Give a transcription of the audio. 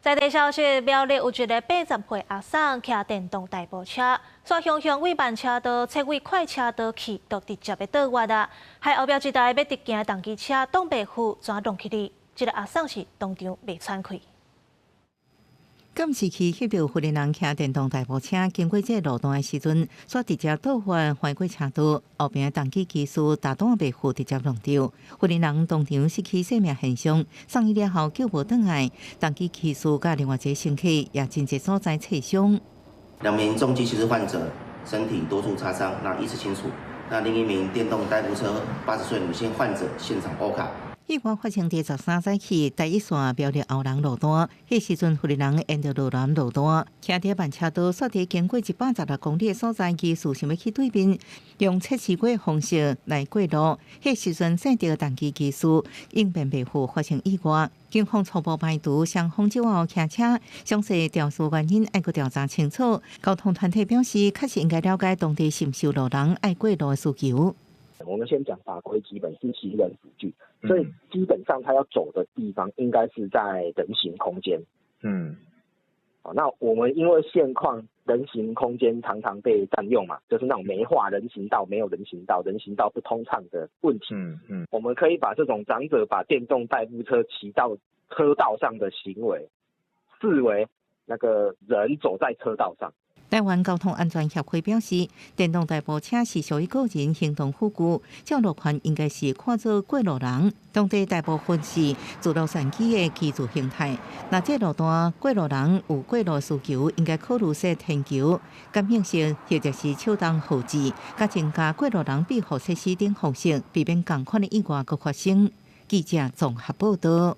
在地消息，苗栗有一个80歲阿桑騎電動代步車，煞雄雄對慢車道切位快車道去，就直接欲倒彎啊！害後壁一台欲直行的重機車擋袂赴，怎撞去哩？這个阿桑是當場袂喘氣。監視器翕著婦人騎電動代步車經過這个路段的時陣，煞直接倒彎橫過車道，後邊的重機騎士踏擋袂赴，直接撞著。婦人當場失去生命現象，送醫了後救無轉來。重機騎士佮另外一个乘客也真濟所在切傷。兩名重機騎士患者身體多處擦傷，那意識清楚。那另一名電動代步車80歲女性患者現場歐卡。意外發生佇13早起，台一線苗栗後人路段，彼時陣婦人沿著路南路段，騎佇慢車道，煞佇經過116公里的所在，疑似想欲去對面，用測試過的方式來過路。彼時陣撞著重機騎士，應變袂赴發生意外。警方初步排除雙方酒後騎車，詳細肇事原因愛閣調查清楚。交通團體表示，確實應該了解當地是毋是有路人愛過路的需求。我們先講法規，基本是行人輔具，所以基本上他要走的地方應該是在人行空間。好，那我們因為現況人行空間常常被佔用嘛，就是那種沒畫人行道、沒有人行道、人行道不通暢的問題。我們可以把這種長者把電動代步車騎到車道上的行為，視為那個人走在車道上。台灣交通安全協會表示，電動代步車是屬於個人行動輔具，照路權應該是看做過路人。當地大部分是自動善機的居住形態，若這路段過路人有過路需求，應該考慮設天橋、感應式或者是手動號誌，佮增加過路人庇護設施等方式，避免仝款的意外閣發生。記者綜合報道。